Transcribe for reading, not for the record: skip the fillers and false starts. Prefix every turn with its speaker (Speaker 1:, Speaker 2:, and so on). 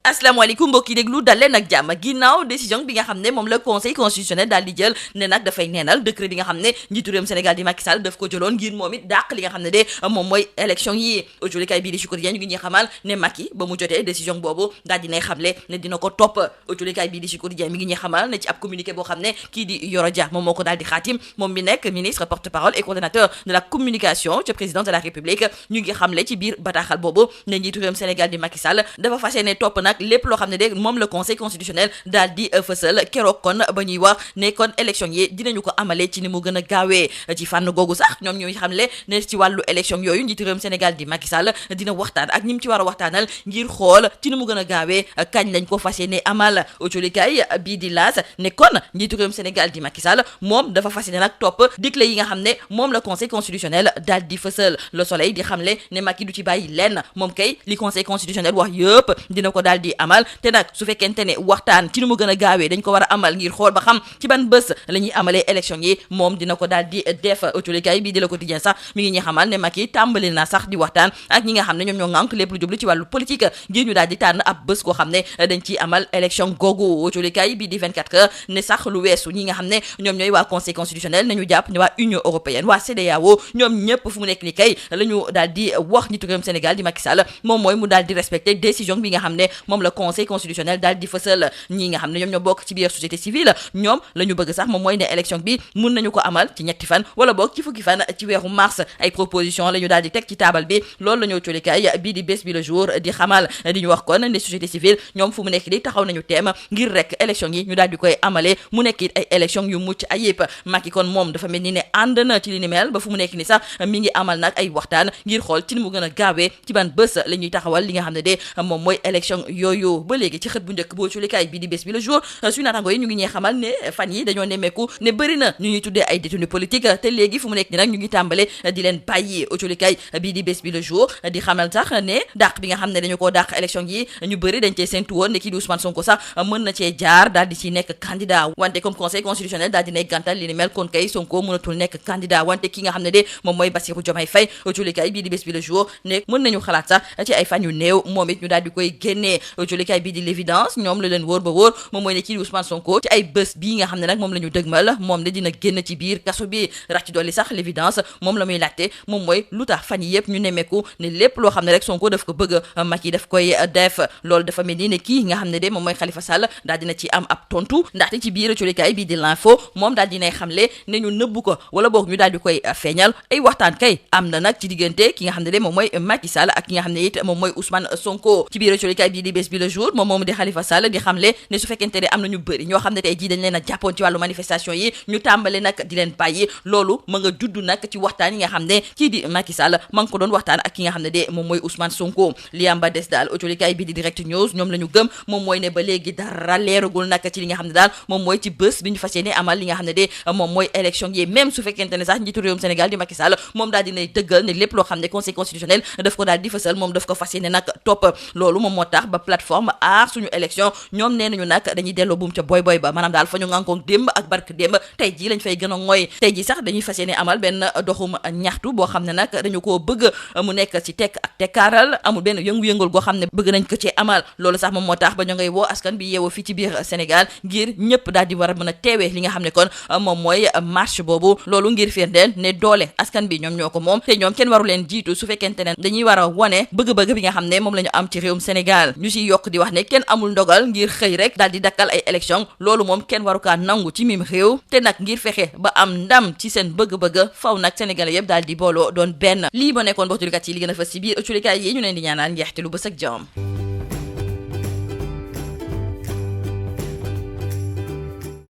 Speaker 1: asalaamaaleykum mbokk yi déglu dal leen ak jàmm ginnaaw décision bi nga xam ne moom la conseil constitutionnel daal di jël ne nag dafay neenal décret bi nga xam ne njiitu réewum Sénégal di Macky Sall daf ko jëloon ngir moom it dàq li nga xam ne de moom mooy élection yi autolikaay bii di Quotidien ñu ngi ñuy xamal ne Macky ba mu jotee décision boobu daal dinay xamle ne dina ko topp autolikaay bii di Quotidien mi ngi ñuy xamal ne ci ab communiqué boo xam ne kii di Yoro Dia moom moo ko daal di xaatim moom mi nekk ministre porte-parole et coordonnateur de la communication ci président de la République ñu ngi xamle ci biir bataaxal boobu ne njiitu réewum Sénégal di Macky Sall dafa fas yéene topp nag lépp loo xam ne de moom le conseil constitutionnel daal di fësal keroog kon ba ñuy wax ne kon élection yi dinañu ko amalee ci ni mu gën a gaawee ci fànn googu sax ñoom ñuy xamle ne ci wàllu élection yooyu njiitu réewum Sénégal di Macky Sall dina waxtaan ak ñi mu ci war a waxtaanal ngir xool ci ni mu gën a gaawee kañ lañ ko fas yéene amal autolikaay bii di laas ne kon njiitu réewum Sénégal di Macky Sall moom dafa fas yéene nag topp digle yi nga xam ne moom la conseil constitutionnel daal di fësal le soleil di xamle ne Macky du ci bàyyi lenn moom kay li conseil constitutionnel wax yëpp dina ko daal di amal te nag su fekkente ne waxtaan ci nu mu gën a gaawee dañ ko war a amal ngir xool ba xam ci ban bés la ñuy amalee élection yi moom dina ko daal di def autolikaay bii di Le Quotidien sax mi ngi ñuy xamal ne Macky tàmbali na sax di waxtaan ak ñi nga xam ne ñoom ñoo ŋànk lépp lu jublu ci wàllu politique ngir ñu daal di tànn ab bés koo xam ne dañ ciy amal élection googu autolikaay bii di 24 heures ne sax lu weesu ñi nga xam ne ñoom ñooy waa conseil constitutionnel nañu jàpp ne waa Union européenne waa CEDEAO ñoom ñëpp fu mu nekk ni kay la ñu daal di wax njiitu réewum Sénégal di Macky Sall moom mooy mu daal di respecter décision bi nga xam ne moom la conseil constitutionnel daal di fësal ñi nga xam ne ñoom ñoo bokk ci biir société civile ñoom la ñu bëgg sax moom mooy ne élection bi mun nañu ko amal ci ñetti fan wala boog ci fukki fan ci weeru mars ay proposition la ñu daal di teg ci taabal bi loolu la ñu colikaay bii di bés bi le jour di xamal di ñu wax kon ne société civile ñoom fu mu nekk di taxaw nañu teem ngir rek élection yi ñu daal di koy amalee mu nekk it ay élection yu mucc ayib Macky kon moom dafa mel ni ne ànd na ci li ni mel ba fu mu nekk ni sax mi ngi amal nag ay waxtaan ngir xool ci ni mu gën a gaawee ci ban bés la ñuy taxawal li nga xam ne de moom mooy élection yooyu ba léegi ci xët bu njëkk boo colikaay bii di bés bi le jour suñu naataango yi ñu ngi ñee xamal ne fan yi dañoo nemmeeku ne bëri na ñu ñuy tuddee ay détenus politique te léegi fu mu nekk ni nag ñu ngi tàmbale di leen bàyyi autolikaay bii di bés bi le jour di xamal sax ne dàq bi nga xam ne dañu koo dàq élection yi ñu bëri dañ cee séntu woon ne kii di Ousmane Sonko sax mën na cee jaar daal di ci nekk candidat wante comme conseil constitutionnel daal di nay gàntal li ni mel kon kay Sonko mënatul nekk candidat wante ki nga xam ne de moom mooy Bassirou Diomaye Faye autolikaay bii di bés bi le jour ne mën nañu xalaat sax ci ay fan yu néew moom it ñu daal di koy génnee autolikaay bii di l'évidence ñoom la leen wóor ba wóor moom mooy ne kii di Ousmane Sonko ci ay bés bii nga xam ne nag moom la ñu dëgmal moom ne dina génn ci biir kaso bi rax ci dolli sax l'évidence moom la muy laajte moom mooy lu tax fan yi yëpp ñu nemmeeku ne lépp loo xam ne rek Sonko daf ko bëgg Macky daf koy def loolu dafa mel ni ne kii nga xam ne de moom mooy Khalifa Sall daal dina ci am ab tontu ndaxte ci biir colikaay bii di l'info moom daal dinay xamle ne ñu nëbbu ko wala boog ñu daal di koy feeñal ay waxtaan kay am na nag ci diggante ki nga xam ne de moom mooy Macky Sall ak ki nga xam ne it moom mooy Ousmane Sonko ci biir colikaay bii di bés bi le jour moom moom di Khalifa Sall di xamle ne su fekkente ne am na ñu bëri ñoo xam ne tey jii dañ leen a jàppoon ci wàllu manifestation yi ñu tàmbale nag di leen bàyyi loolu ma nga judd nag ci waxtaan yi nga xam ne kii di Macky Sall ma ngi ko doon waxtaan ak ki nga xam ne de moom mooy Ousmane Sonko li am ba des daal autolikaay bi di direct news ñoom la ñu gëm moom mooy ne ba léegi dara leeragul nag ci li nga xam ne daal moom mooy ci bés bi ñu fas yéene amal li nga xam ne de moom mooy élection yi même su fekkente ne sax njiitu réewum Sénégal di Macky Sall moom daal dinay dëggal ne lépp loo xam ne conseil constitutionnel daf ko daal di fësal moom daf ko fas yéene nag topp loolu moom moo tax ba plateforme aar suñu élection ñoom nee nañu nag dañuy delloo buum ca boy boy ba maanaam daal fa ñu ngànkoon démb ak barke démb tey jii lañ fay gën a ngooy tey jii sax dañuy fas yéene amal benn doxum ñaxtu boo xam ne nag dañu koo bëgg mu nekk ci tekk ak tekkaaral amul benn yëngu-yëngal goo xam ne bëgg nañ ko ci amal loolu sax moom moo tax ba ñu ngay woo askan bi yeewoo fii ci biir Sénégal ngir ñëpp daal di war a mën a teewee li nga xam ne kon moom mooy marche boobu loolu ngir firndeel ne doole askan bi ñoom ñoo ko moom te ñoom kenn waru leen jiitu su fekkente ne dañuy war a wone bëgg-bëgg bi nga xam ne moom la ñu am ci réewum Sénégal ñu siy yokk di wax ne kenn amul ndogal ngir xëy rek daal di dakkal ay élection loolu moom kenn waru kaa nangu ci mim réew te nag ngir fexe ba am ndam ci seen bëgg-bëgg faw nag sénégalais yëpp daal di booloo doon benn lii ba nekkoon bokk jullikat yi li gën a fës ci biir ëcculikaay yi ñu leen di ñaanal njeexte lu bës ak jàmm